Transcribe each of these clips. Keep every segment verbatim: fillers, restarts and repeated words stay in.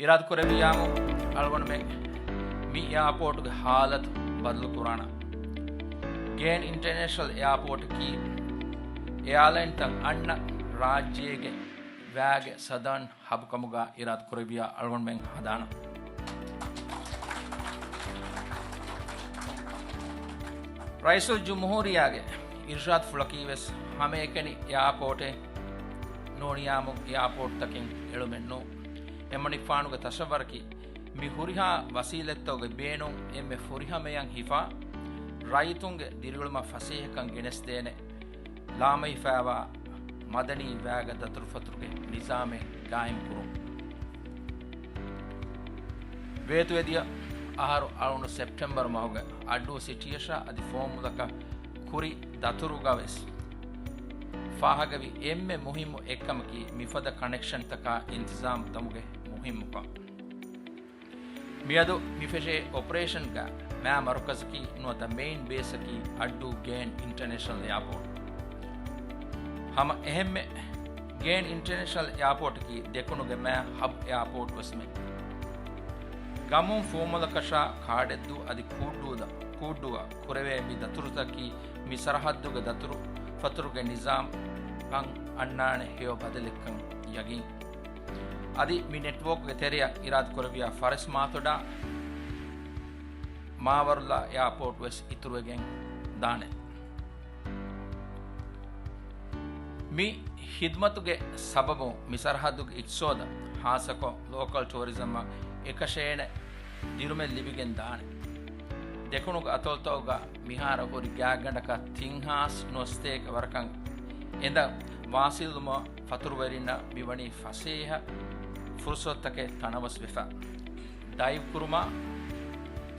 އިރާދަކުރެއްވިއްޔާމު އަޅުގަނޑުމެން މި އެއާޕޯޓުގެ ހާލަތު ބަދަލުކުރާނަން. ގޭން އިންޓަރނޭޝަނަލް އެއާޕޯޓަކީ އެއާލައިންތައް އަންނަ ރާއްޖޭގެ ވައިގެ ސަދާން ހަބުކަމުގަ އިރާދަކުރެއްވިއްޔާ އަޅުގަނޑުމެން ހަދާނަން. ރައީސުލްޖުމްހޫރިއްޔާގެ އިރުޝާދުފުޅަކީވެސް ހަމައެކަނި އެއާޕޯޓެއް ނޫނިއްޔާމު އެއާޕޯޓްތަކެއް އެޅުމެއްނޫން. އެމަނިކުފާނުގެ ތަސައްވަރަކީ މި ހުރިހާ ވަސީލަތްތަކުގެ ބޭނުން އެންމެ ފުރިހަމަޔަށް ހިފާ، ރައްޔިތުންގެ ދިރިއުޅުމަށް ފަސޭހަކަން ގެނެސްދޭނެ ލާމައިފައިވާ މަދަނީ ވައިގެ ދަތުރުފަތުރުގެ ނިޒާމެއް ގާއިމްކުރުން. ވޭތުވެދިޔަ އަހަރު އަޅުގަނޑު ސެޕްޓެމްބަރު މަހުގެ އައްޑޫ ސިޓީއަށާ އަދި ފުވައްމުލަކަށް ކުރި ދަތުރުގަވެސް ފާހަގަވި އެންމެ މުހިއްމު އެއްކަމަކީ މިފަދަ ކަނެކްޝަންތަކާ އިންތިޒާމް ދަމުގެ މުހިއްމުކަން. މިއަދު މިފެށޭ އޮޕަރޭޝަންގަ މާ މަރުކަޒަކީ ނުވަތަ މެއިން ބޭސަކީ އައްޑޫ ގޭން އިންޓަރނޭޝަނަލް އެއާޕޯޓް. ހަމަ އެހެންމެ ގޭން އިންޓަރނޭޝަނަލް އެއާޕޯޓަކީ ދެކުނުގެ މާ ހަބް އެއާޕޯޓް ވެސްމެ. ގަމުން ފުވައްމުލަކަށާ ކާޑެއްދޫ އަދި ކޫއްޑޫދަ، ކޫއްޑޫއަށް ކުރެވޭ މި ދަތުރުތަކީ މި ސަރަހައްދުގެ ދަތުރު ފަތުރުގެ ނިޒާމް ކަން އަންނާނެ ހެޔޮ ބަދަލެއްކަން ޔަގީން. އަދި މި ނެޓްވޯކްގެ ތެރެއަށް އިރާދަކުރެއްވިޔާ ފަރެސް މާތޮޑާ މާވަރުލާ އެއާޕޯޓް ވެސް އިތުރުވެގެން ދާނެ. މި ހިދުމަތުގެ ސަބަބުން މި ސަރަހައްދުގެ އިޤްތިޞާދަށް ހާއްސަކޮށް ލޯކަލް ޓޫރިޒަމަށް އެކަށޭނެ ދިރުމެއް ލިބިގެން ދާނެ. ދެކުނުގެ އަތޮޅުތަކުގަ މިހާރު ހުރި ގާތްގަނޑަކަށް ތިން ހާސް ނުވަސަތޭކަ ވަރަކަށް އެނދަށް ވާސިލުމަށް ފަތުރުވެރިންނަށް މިވަނީ ފަސޭހަ ފުރުސަތުތަކެއް ތަނަވަސްވެފަ. ޑައިވް ކުރުމާ،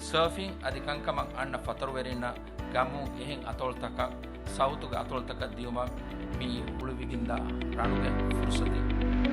ސަރފިން އަދި ކަންކަމަށް އަންނަ ފަތުރުވެރިންނަށް ގަމު އެހެން އަތޮޅުތަކަށް، ސައުތުގެ އަތޮޅުތަކަށް ދިޔުމަށް މިއީ ހުޅުވިގެންދާ ރަނުގެ ފުރުސަތެއް.